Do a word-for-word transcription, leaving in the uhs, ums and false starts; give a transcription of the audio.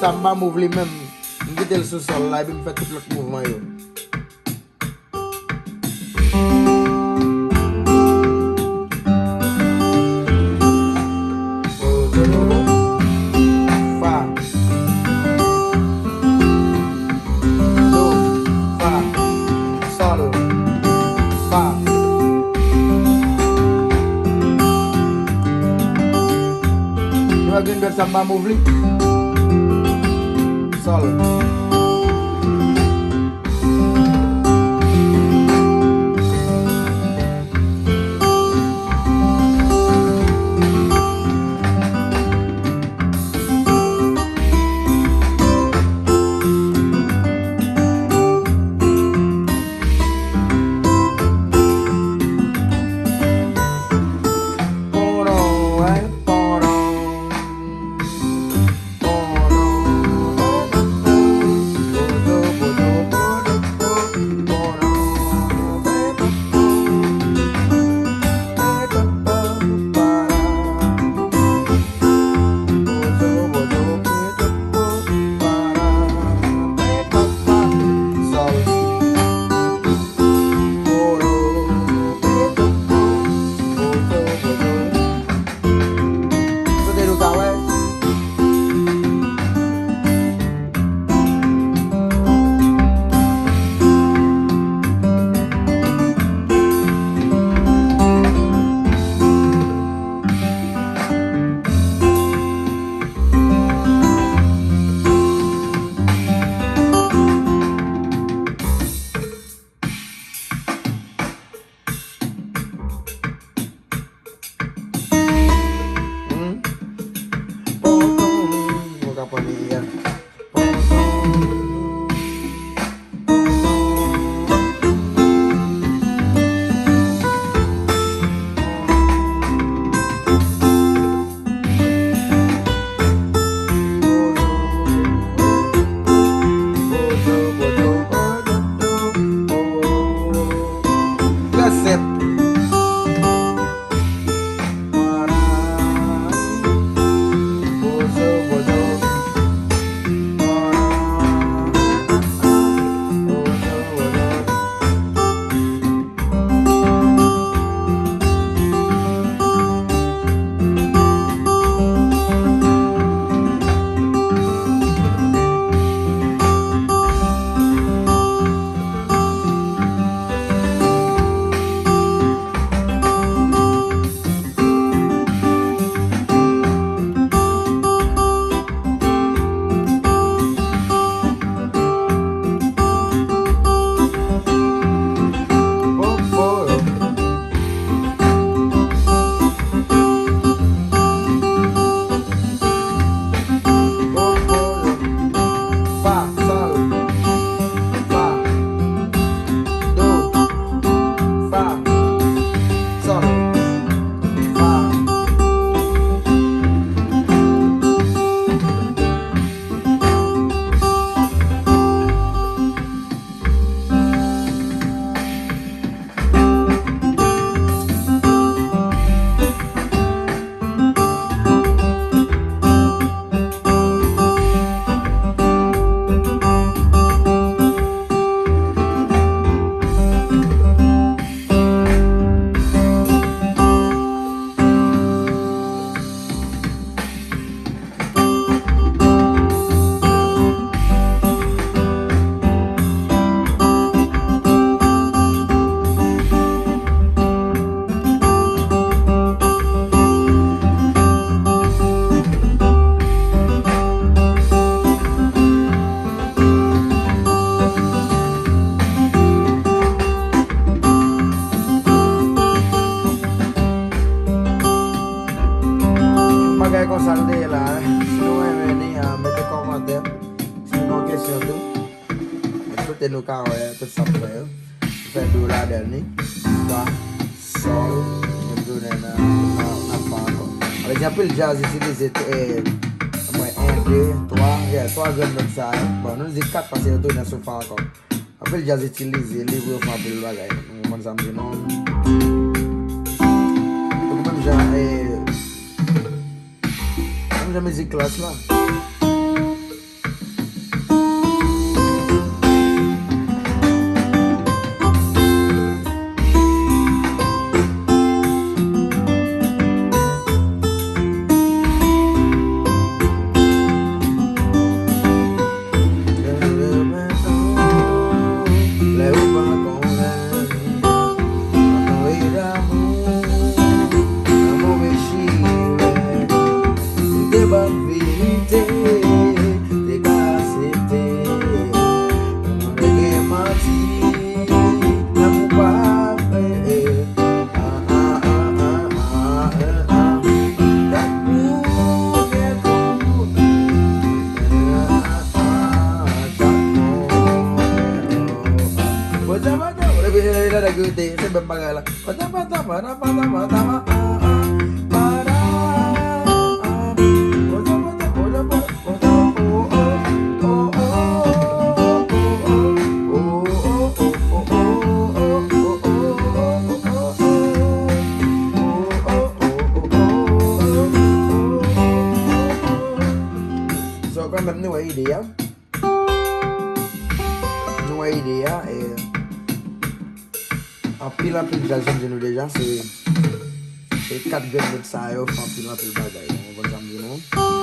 Samba move li menm, m kite l sou sòl la, epi m fè tout lòt mouvman yo. Fa. Do, fa, sòl, fa. Nou wè Green Bird sa m pa move li. Sòl. Kote nou ka wè? Hmm? Pom, pom, nou ka pran li a. Pom, pom. Trè senp. Fa, sòl, fa, do, fa, sòl, fa. Bagay konsa l te ye la, eh. Si nou renmen ni, ah, mete kòmantè. Si nou gen kesyon tou, mwen swete nou ka wè tout sa m fè yo. M fè do ladan li. Fa, sòl, mwen tounen nan, nan, nan fa ankò. Sa vle di anpil djaz itilize, eh, mwen, en, de, twa, yeah, twa grenn nòt sa yo. Bon, nou di kat paske yo tounen sou fa ankò. Anpil djaz itilize li pou yo fè anpil bagay. Nou konprann sa m di nou. Menm jan, eh, menm jan mizik klas la. Tama, tama, epi, e, e, la, la, rete, se menm bagay la. Tama, tama, tama, tama, tama, ah, ah, para, ah. So, kanmenm, nou wè ide a. Nou wè ide a, e, anpil, anpil djaz, m di nou deja, se, se kat grenn nòt sa yo fè anpil, anpil bagay. Nou konprann sa m di nou?